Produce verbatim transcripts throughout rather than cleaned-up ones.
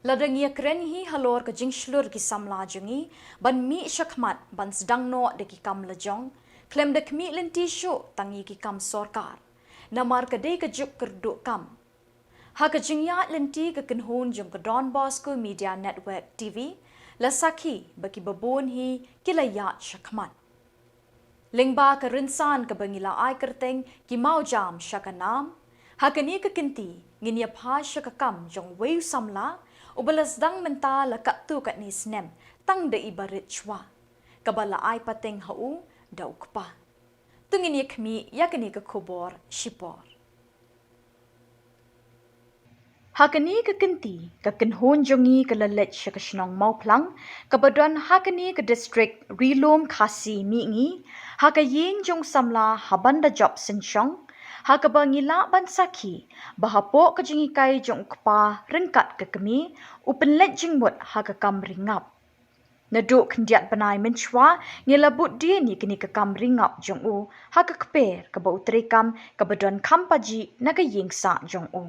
Lada ngi ïakren hi halor ka jingshlur ki samla jong ngi ban mih shakhmat ban sdang noh da ki kam lajong, khlem da khmih lynti shuh tang ïa ki kam sorkar. Namar ka dei ka juk kyrduh kam. Ha ka jingïaid lynti ka kynhun jong ka Don Bosco Media Network T V, la sakhi ba ki babun hi ki la ïaid shakhmat. Lyngba ka rynsan kaba ngi la ai kyrteng ki mawjam sha ka nam, ha kane ka kynti ngin ïa phai sha ka kam jong uwei u samla uba la sdang mynta la katto katne snem tang da i barit shuwa, kaba la ai pateng ha u da u kpa. To ngin ïa khmih ïa kane ka khubor shipor. Ha kane ka kynti, ka kynhun jong ngi ka la leit sha ka shnong Mawphlang, kaba don ha kane ka district Ri Lum Khasi Mihngi, ha ka ïing jong u samla Habanda Job Synshong, ha kaba ngi lah ban sakhi ba hapoh ka jinghikai jong u kpa ryngkat ka kmie, u pynleit jingmut ha ka kam ri ngap. Naduh khyndiat bnai mynshuwa ngi la bud dien ïa kane ka kam ri ngap jong u ha ka kper kaba u treikam kaba don kham pajih na ka ïing sah jong u.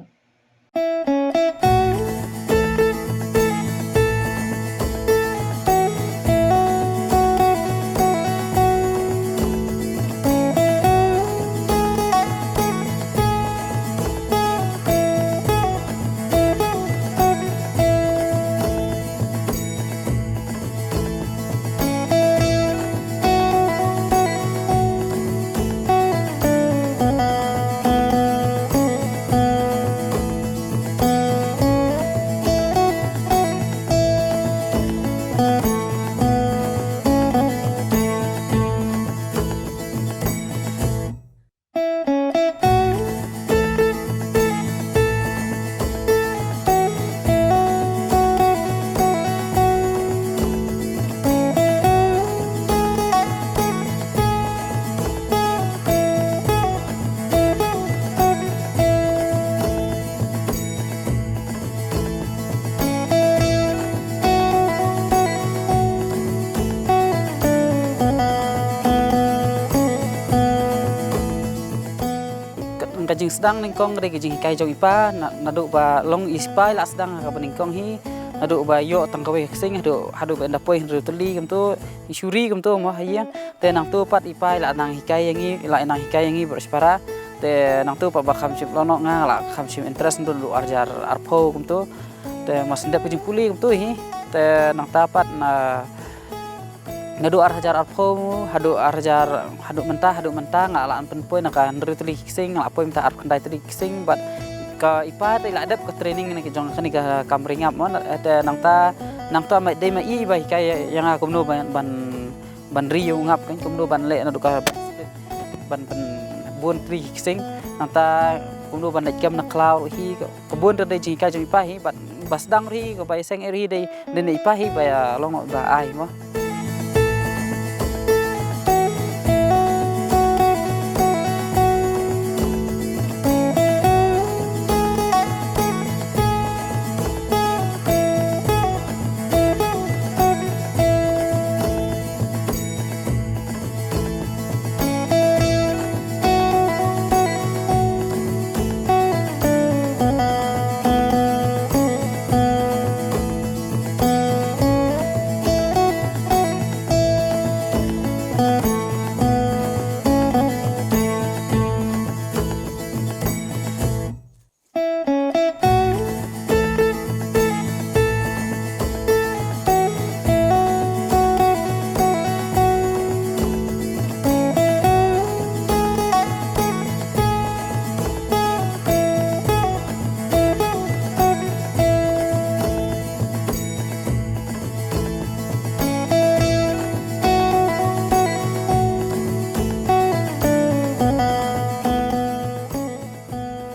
Ka, ka jingsdang nyngkong ka dei ka jinghikai jong i pa, na, naduh ba long i sipai la sdang ha kaba nyngkong hi, naduh ba ïoh tang kawei ka ksing, haduh, haduh ba ynda poi hynriew tylli kumto, i shuri kumto mo ha ïing. Te nangto pat i pa i la nang hikai ïa ngi, i la nang hikai ïa ngi baroh shipara. Te nangto pat ba kham shym lano nga la kham shym interest naduh arhajar arphew kumto. Te mas ndep ka jingpule kumto hi. Te nangta pat na, naduh arhajar arphew, haduh arhajar, haduh mynta, haduh mynta nga la pynpoi na ka hynriew tylli ki ksing, nga la poi mynta arphew khyndai tylli ki ksing, bad ka i pa te i la dep ka training na ki jong kane ka kam ri ngap mo, na, te nangta, nangta ma dei ma i ba hikai ïa nga kumno ban, ban, ban ri ïa u ngap kan, kumno ban leh naduh ka ban, ban bun tylli ki ksing, nangta kumno ban leit kem na khlaw ruh hi, ka, ka bun ruh dei jinghikai jong i pa hi, bad ba sdang ruh hi, kaba ïaseng ruh hi dei, dei na i pa hi ba ïa long noh ba ai mo.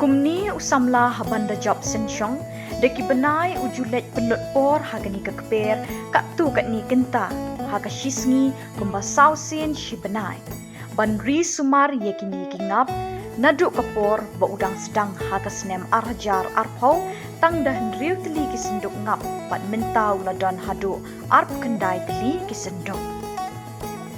Kumne u samla Habanda Job Synshong, da ki bnai u ju leit pynlut por ha kane ka kper, katto katne kynta, ha ka shi sngi kumba saw sien shi bnai. Ban ri sumar ïa kine ki ngap, naduh ka por ba u dang sdang ha ka snem arhajar arphew, tang da hynriew tylli ki synduk ngap, bad mynta u la don haduh arphew khyndai tylli ki synduk.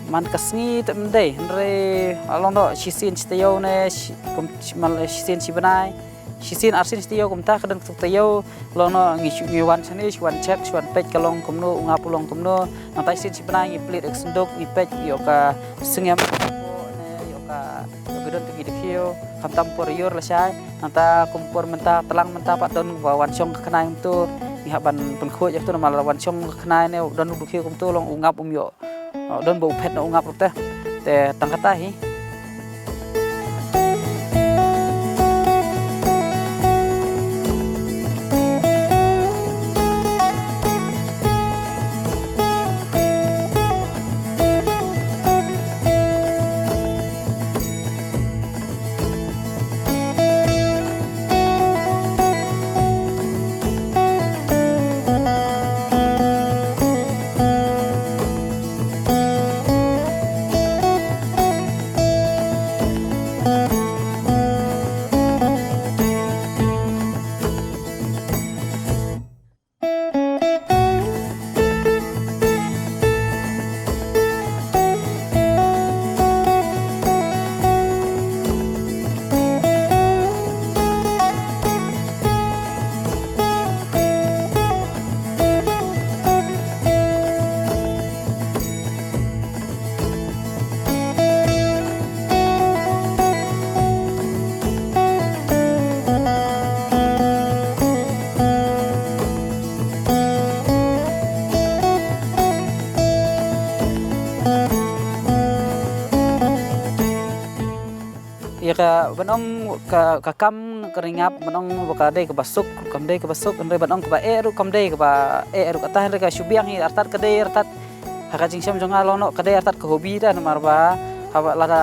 Man ka sngi te ym dei, hynrei la long noh shisien shi taïew ne, shi, kum, shi, man, shisien shi bnai. Shisien arsien shi taïew kumta ka don katuk taïew, long noh ngi shu, ngi wan shane, shu wan check, shu wan peit ka long kumno, u ngap u long kumno. Nangta shisien shi bnai ngi plie ïa ka synduk, ngi peit ïoh ka sngem, ne ïoh ka, ïoh ka don tu ki dkhiew, khamtam por ïor lashai. Nangta kum por mynta, tlang mynta pat don ba wan shong ka khnai kumto, ngi hap ban pynkhuid ïa kato namar la wan shong ka khnai ne don u dkhiew kumto long u ngap um ïoh. Oh, don ba u phet na u ngap ruh te. Te tang kata hi. Ïa ka ban ong ka, ka kam ka ri ngap ban ong ba ka dei kaba suk, kam dei kaba suk, hynrei ban ong kaba eh ruh kam dei kaba eh ruh, kata hynrei ka shu biang hi artat ka dei artat. Ha ka jingshem jong nga long noh ka dei artat ka hobi da namar ba haba lada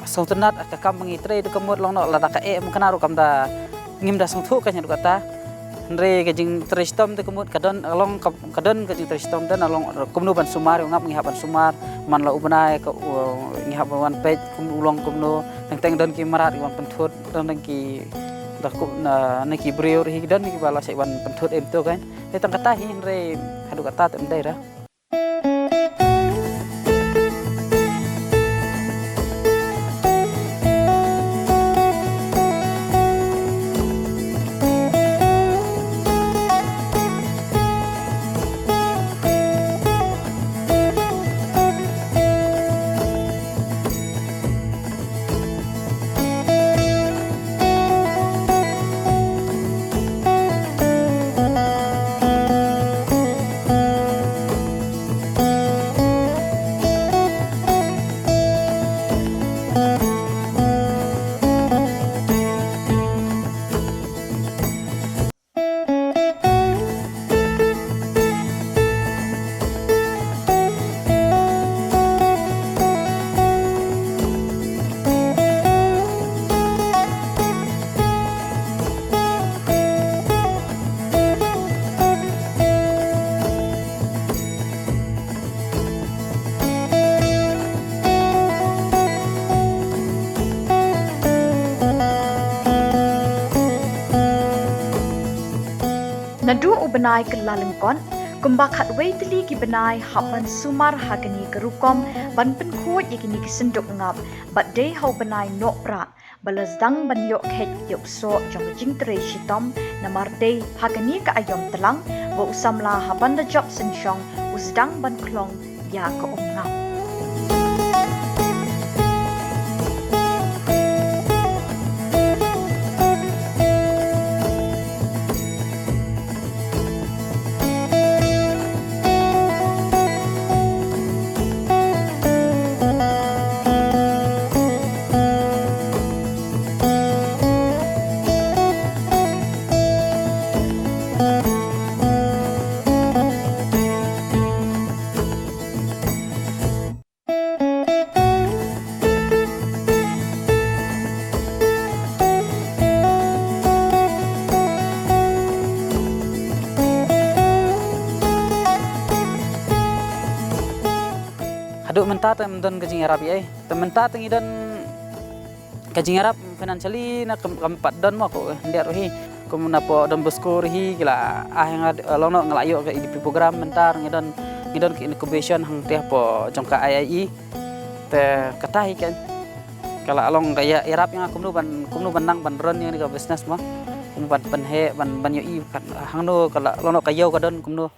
sngewtynnat ka kam ba ngi trei da ka mut long noh lada ka eh mkna ruh kam da ngim da sngewthuh ka nya ruh kata. Hynrei ka jingtrei shitom da ka mut ka don long ka, ka don ka jingtrei shitom da na long kumno ban sumar, u ngap ngi hap ban sumar man la u bnai ka, u, ngi hap ban wan peit kum u long kumno, teng teng don ki mrad ki wan pynthut, don ki da ku na, na ki briew ri don ki ba la sa wan pynthut em to kan. Te tang kata hi hynrei haduh kata te em dei ra. Naduh u bnai Kyllalyngkot, kumba khatwei tylli ki bnai hap ban sumar ha kane ka rukom ban pynkhuid ïa kine ki synduk ngap, bad dei ha u bnai Nohprah ba la sdang ban ïoh kheit ïa u soh jong ka jingtrei shitom, namar dei ha kane ka aïom tlang ba u samla haba da jop synshong u sdang ban khlong ïa ka um ngap. Haduh mynta te ym don ka jingïarap ei. Te mynta te ngi don ka jingïarap financially na kam, kam pat don mo ko, eh, ndiat ruh hi. Kum na pdeng Don Bosco ruh hi ki la ai nga, eh, long noh nga la ïoh ka E D P program mynta ngi don, ngi don ka incubation hangtei hapoh jong ka I I E. Te kata hi kan. Ka la long ka ïa, ïarap ïa nga kumno ban, kumno ban nang ban run ïa kane ka business mo. Kumno ban pynheh, ban, ban ïohi kat hangno ka la long ka ïew ka don kumno.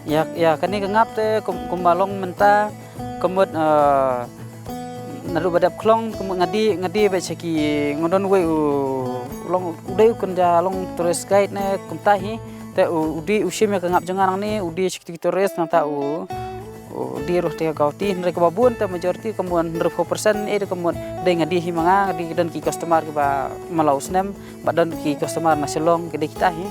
Ïa, ïa kane ka ngap te kum, kumba long mynta ka mut, eh, naduh ba dep khlong ka mut nga die, nga die beit sha ki, nga don uwei u long u dei u kynja long tourist guide ne kumta hi. Te u, u die u shim ïa ka ngap jong nga nangne, u die sha ki tourist nangta u, u die ruh te ka kauti, hynrei kaba bun te majority ka mut hynriewphew percent eh ka mut dei nga die hi ma nga, nga die don ki customer kiba mala u snem, ba don ki customer na Shillong ki dei kita hi.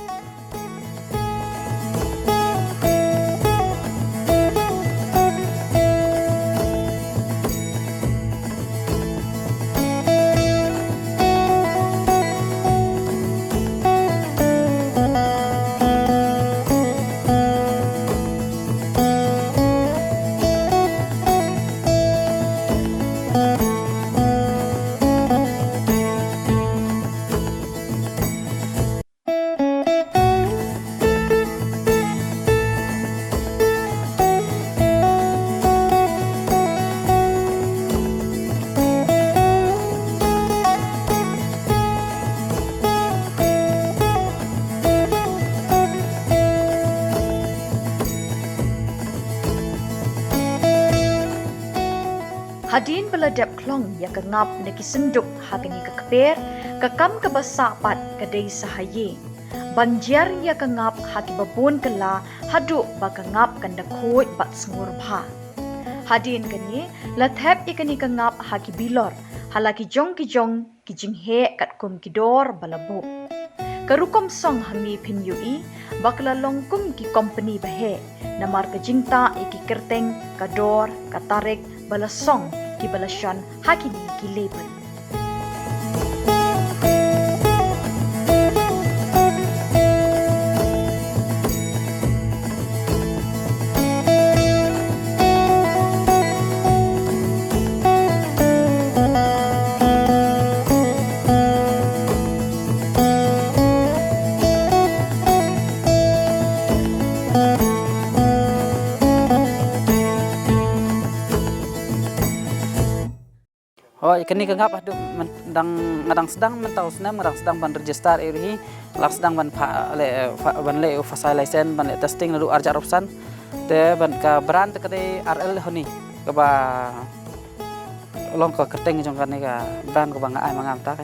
Hadien ba la dep khlong ïa ka ngap na ki synduk ha kane ka kper, ka kam kaba sah pat ka dei sa ha ïing. Ban jer ïa ka ngap ha kiba bun kylla haduh ba ka ngap kan da khuid bad sngur bha. Hadien kane, la thep ïa kane ka ngap ha ki bilor, ha la ki jong ki jong ki jingheh katkum ki dor ba la buh. Ka rukom song hangne phin ïohi ba ka la long kum ki kompani ba heh, namar ka jingtah ïa ki kyrteng, ka dor, ka tarik ba la song kiba la shon ha kine ki label. Hooid, kane ka ngap haduh myn-, dang, nga dang sdang mynta u snem, nga dang sdang ban register ïa u hi, nga dang sdang ban pha-, leh, pha-, ban leh u FSSAI license, ban leh testing naduh arhajar arphew san. Te ban ka brand te ka dei R L Honey, kaba long ka kyrteng jong kane ka brand kaba nga ai ma nga mynta ka.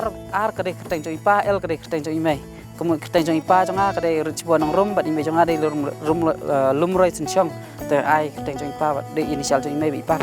R, R ka dei kyrteng jong i pa, L ka dei kyrteng jong i mei. Ka mut kyrteng jong i pa jong nga ka dei Richboy Nongrum, bad i mei jong nga dei Lum, Rum, eh, Lumroi Synshong. Te ai kyrteng jong i pa bad dei initial jong i mei bad i pa.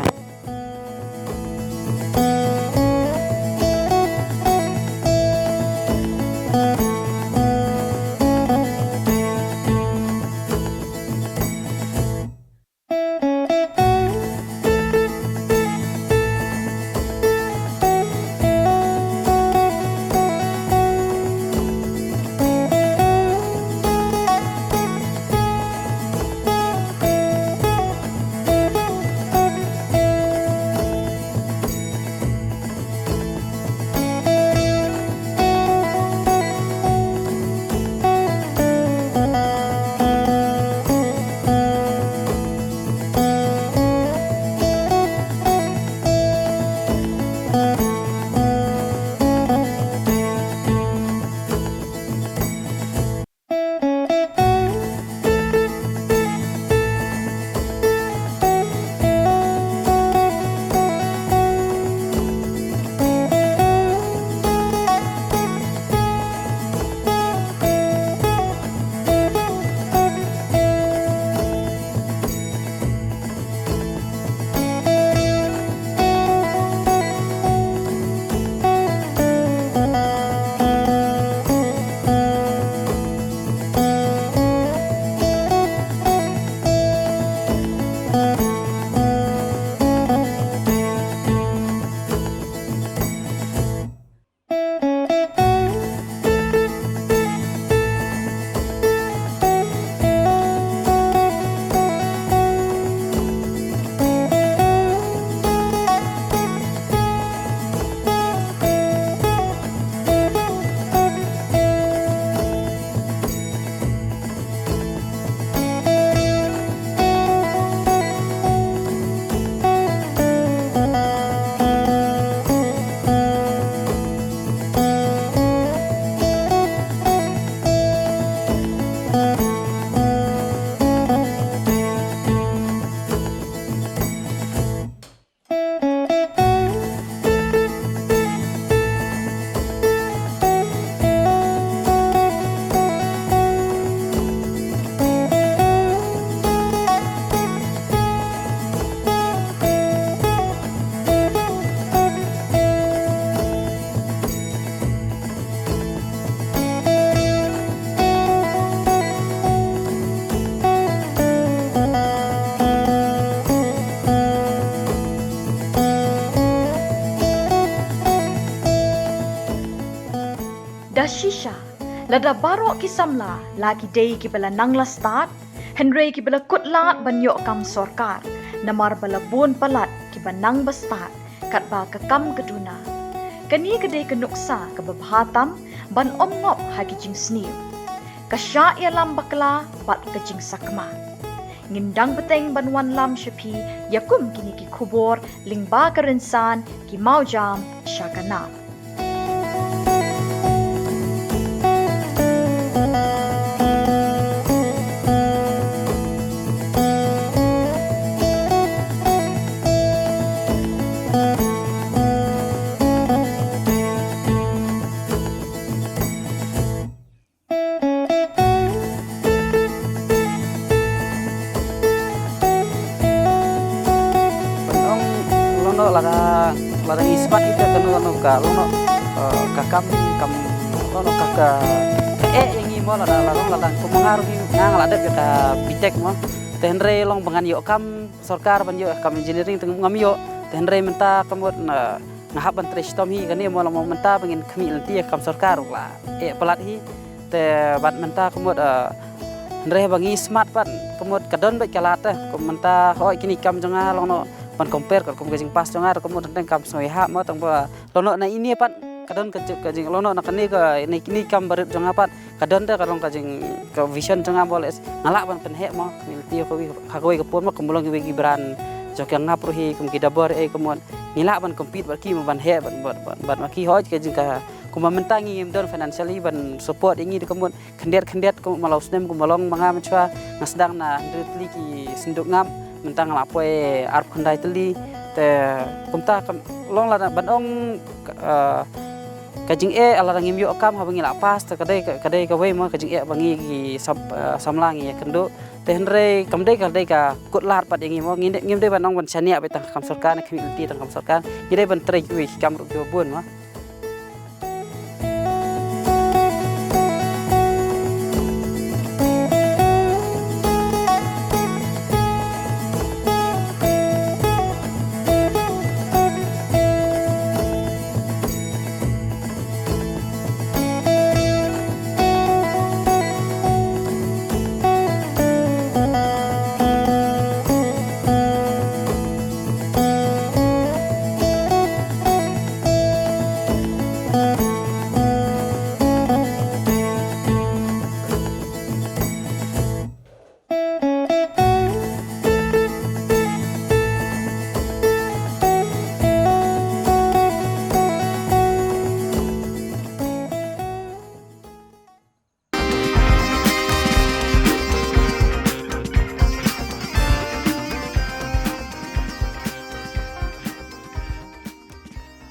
Lada baroh ki samla la ki dei kiba la nang la stad, hynrei kiba la kut lad ban ïoh kam sorkar, namar ba la bun palat kiba nang ba stad, katba ka kam ka duna. Kane ka dei ka nuksa kaba bha tam ban ym ngop ha ki jingsniew. Ka shah ïalam bakla bad ka jingsakma. Ngin dang bteng ban wanlam sha phi ïa kum kine ki khubor lyngba ka rynsan ki mawjam sha ka nam. Pynong, long noh lada, lada ngi smat ïa ka, kano kano ka, long noh, eh, ka kam, kam, long noh ka, ka, ka eh ïa ngi mo, lada, lada, lada kum nga ruh ngi, nga la dep ïa ka B Tech mo. Te hynrei long ba ngan ïoh kam sorkar ban ïoh kam engineering te ngam ïoh. Te hynrei mynta ka mut na nga hap ban trei shitom hi, kane mo la mo mynta ba ngin khmih lynti ïa ka kam sorkar ruh la eh palat hi. Te bad mynta ka mut, eh, hynrei ba ngi smat pat ka mut ka don bad ka lad te. Ka mynta hoi kine ki kam jong nga long noh ban compare kat kum ka jingpass jong nga, ka mut tang kam sngewbha mo, tang ba long noh na ine pat ka don ka jing, ka jing long noh na kane ka, ne kine ki kam barit jong nga pat ka don te ka long ka jing, ka vision jong nga mo, leh nga lah ban pynheh mo, khmih lynti ha kawei, ha kawei ka por mo, kum long kiwei ki brand jong ki ngap ruh hi, kum ki Dabur eh, ka mut ngi lah ban compete bad ki mo, ban heh bad, bad, bad, bad ma ki, hoi ka jing ka, kumba mynta ngi ngim don financially ban support ïa ngi, ka mut khyndiat khyndiat, kum ma la u snem kum ba long ma nga mynshuwa nga sdang na hynriew tylli ki synduk ngap, mynta nga la poi arphew khyndai tylli. Te kumta kam long, lada ban ong, eh, ka jingeh lada ngim ïoh kam haba ngi la pass, te ka dei ka, ka dei kawei mo ka jingeh ba ngi ki sam-, eh, samla ngi ïakynduh. Te hynrei kam dei ka, dei ka kut lad pat ïa ngi mo, ngi dei, ngim dei ban ong ban shaniah beit tang ka kam sorkar ne khmih lynti tang ka kam sorkar, ngi dei ban trei kiwei ki kam ruh kiba bun mo.